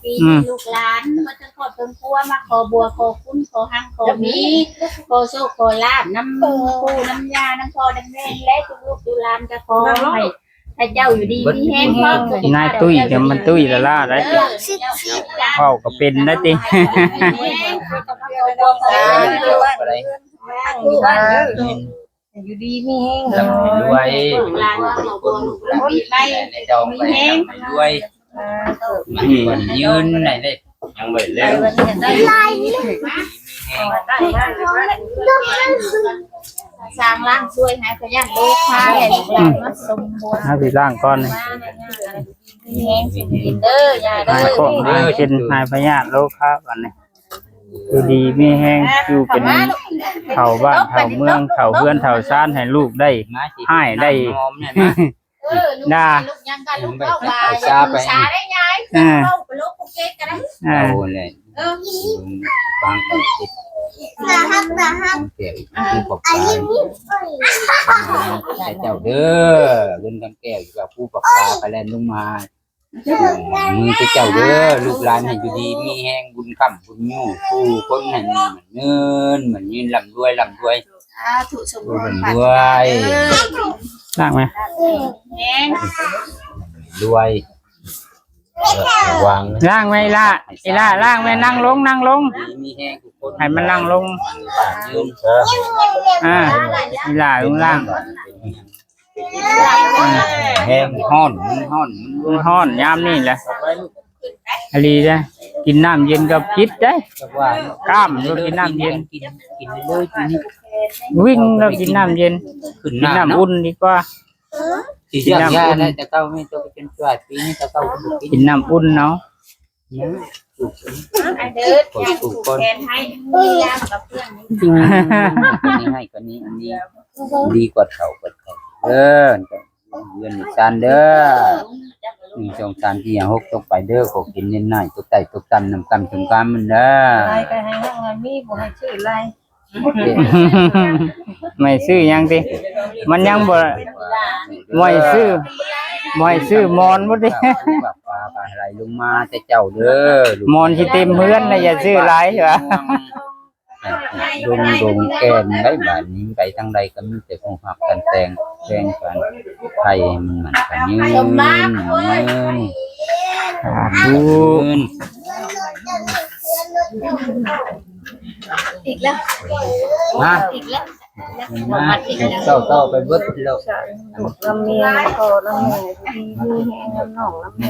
ປີລູກຫຼານໝົດທັງຄອບທັງຄົວ ມາຂໍບົວຂໍຄຸນ ຂໍຮັ່ງຂໍມີ ຂໍໂຊກຂໍລາບນຳປູ່ນຳຍ່າ ນຳພໍ່ນຳແມ່ ແລະທຸກລູກທຸກຫຼານ ກໍຂໍໃຫ້ ໃຫ້ເຈົ້າຢູ່ດີມີແຮງ ຄອບຄົວ ນາຍຕຸ້ຍ ແຕ່ມັນຕຸ້ຍລະລາໄດ໋ ເວົ້າກໍເປັນໄດ໋ຕິ ຢູ່ດີມີແຮງ ລວຍ ຫຼານ ໃຫ້ດອງໄປ ໃຫ້ລວຍ ມັນຍືນໄດ້ເດ້ ຍັງບໍ່ແລ້ວ ສ້າງລ່າງຊ່ວຍໃຫ້ພະຍາດໂລຄາ ໃຫ້ລູກຫຼານມາສົມບູນ ເຮົາຊິລ້າງກ່ອນນີ້ ມີແຮງສຸຂະເດີ ຢ່າເດີ ໃຫ້ຄວາມ ໃຫ້ເປັນ ໃຫ້ພະຍາດໂລຄາບັດນີ້ ຢູ່ດີມີແຮງ ຢູ່ເປັນເຖົ້າບ້ານເຖົ້າເມືອງ ເຖົ້າເຮືອນເຖົ້າຊານ ໃຫ້ລູກໄດ້ຮ້າຍໄດ້ ເອີ ລູກ ດາ ລູກຍັງກັນ ລູກເວົ້າວ່າ ໄປຊາໄປ ໄດ້ຍາຍ ເອີ ເວົ້າໄປໂລດໂປເກດກໍໄດ້ ເອີ ເອົາແຫຼະ ເອີ ຟັງເຂົາເຈັບ ໜ້າຮັກ ໜ້າຮັກ ແກ່ຜູ້ປະການ ໃຫ້ເຈົ້າເດີ ເງິນຄຳແກ້ວ ຢູ່ກັບຜູ້ປະການ ໄປແລ່ນລົງມາ ມືແຕ່ເຈົ້າເດີ ລູກຫຼານໃຫ້ຢູ່ດີມີແຮງ ບຸນຄ້ຳບຸນຍູ ຜູ້ຄົນໃຫ້ມີໝັ້ນຍືນ ໝັ້ນຍືນ ລ່ຳລວຍ ລ່ຳລວຍ ສາທຸ ສົມຄວາມປາດຖະໜາເດີ ລ້າງໄໝ? ແຮງ ລວຍ ວາງ ລ້າງໄໝອີ່ຫຼ້າ? ອີ່ຫຼ້າ ລ້າງໄໝ? ນັ່ງລົງ ນັ່ງລົງ ມີແຮງທຸກຄົນ ໃຫ້ມັນນັ່ງລົງ ປາກຍືນ ອ່າ ອີ່ຫຼ້າ ລົງລ້າງ ແຮງຮ້ອນ ມັນຮ້ອນ ມັນຮ້ອນ ມັນຮ້ອນຍາມນີ້ແຫຼະ ອີ່ຫຼີເດ້ ກິນນ້ຳເຢັນກໍພິດເດ້ ແຕ່ວ່າກ້າມກໍກິນນ້ຳເຢັນ ກິນ ກິນເລີຍ ກິນນີ້ ວິ່ງກໍກິນນ້ຳເຢັນ ກິນນ້ຳ ກິນນ້ຳ ເນາະ ອຸ່ນດີກວ່າ ຊິເລືອກຢາໄດ້ແຕ່ເກົ່າ ມີແຕ່ເປັນຈວດ ປີນີ້ແຕ່ເກົ່າກໍບໍ່ກິນ ກິນນ້ຳອຸ່ນເນາະ ອັນເດີ ຜູ້ຄົນ ແທນໃຫ້ ມີຍາມກັບເພື່ອນ ອືມ ອັນນີ້ໃຫ້ ອັນນີ້ ອັນນີ້ດີກວ່າເຂົາ ກວ່າເຂົາ ເອີ ເຮືອນອີກຊານເດີ ໜຶ່ງ ສອງ ສາມ ສີ່ ຫ້າ ຫົກ ຕົກໄປເດີ ຂໍກິນເນັ້ນໜ້ອຍ ຕົກໃຕ້ຕົກຕ່ຳ ນຳກຳຊົມກຳມັນເດີ ຫຼາຍກໍໃຫ້ຍັງໃຫ້ມີ ບໍ່ໃຫ້ຊື້ຫຼາຍ ໄມ່ຊື້ຫຍັງຕິ ມັນຍັງບໍ່ ບໍ່ໃຫ້ຊື້ ບໍ່ໃຫ້ຊື້ໝອນພຸ້ນຕິ ບາບຟ້າໄຫຼລົງມາແຕ່ເຈົ້າເດີ ໝອນຊິເຕັມເຮືອນນະ ຢ່າຊື້ຫຼາຍວ່າ ດົງດົງແກ່ນໄດ້ ບາດນີ້ໄປທາງໃດກໍມີແຕ່ຜູ້ຮັກກັນແຕ່ງ ແຕ່ງກັນ ໄພມັນໝັ້ນຂະຍືນ ສາທຸ ຍືນ ອີກແລ້ວ ມາ ອີກແລ້ວ ມາ ເຈົ້າ ເຈົ້າໄປເບິດແລ້ວ ສາທຸ ນຳເມຍ ນຳພໍ່ ນຳແມ່ ທີ່ມີແຮງ ນຳນ້ອງ ນຳແມ່